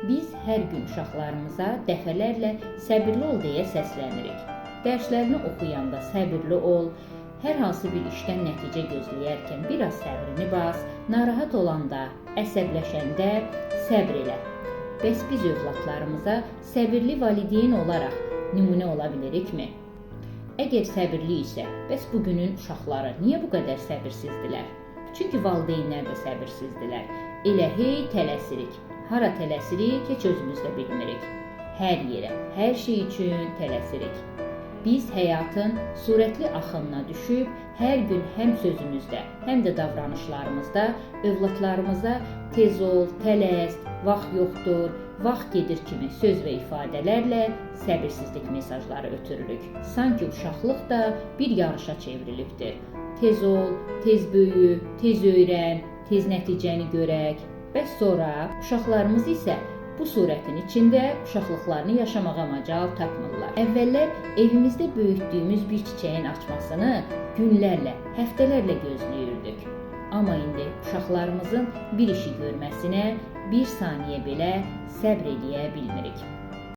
Biz hər gün uşaqlarımıza dəfələrlə səbirli ol deyə səslənirik. Dərslərini oxuyanda səbirli ol, hər hansı bir işdən nəticə gözləyərkən biraz səbrini bas, narahat olanda, əsəbləşəndə səbr elə. Bəs biz övladlarımıza səbirli valideyn olaraq nümunə ola bilirikmi? Əgər səbirli isə, bəs bugünün uşaqları niyə bu qədər səbirsizdirlər? Çünki valideynlər də səbirsizdirlər. Elə hey tələsirik. Hara tələsirik, heç özümüz də bilmirik. Hər yerə, hər şey üçün tələsirik. Biz həyatın sürətli axınına düşüb, hər gün həm sözümüzdə, həm də davranışlarımızda övladlarımıza tez ol, tələs, vaxt yoxdur, vaxt gedir kimi söz və ifadələrlə səbirsizlik mesajları ötürürük. Sanki uşaqlıq da bir yarışa çevrilibdir. Tez ol, tez böyü, tez öyrən, tez nəticəni görək. Bəs sonra uşaqlarımız isə bu surətin içində uşaqlıqlarını yaşamağa macal tapmırlar. Əvvəllər evimizdə böyütdüyümüz bir çiçəyin açmasını günlərlə, həftələrlə gözləyirdik. Amma indi uşaqlarımızın bir işi görməsinə bir saniyə belə səbr eləyə bilmirik.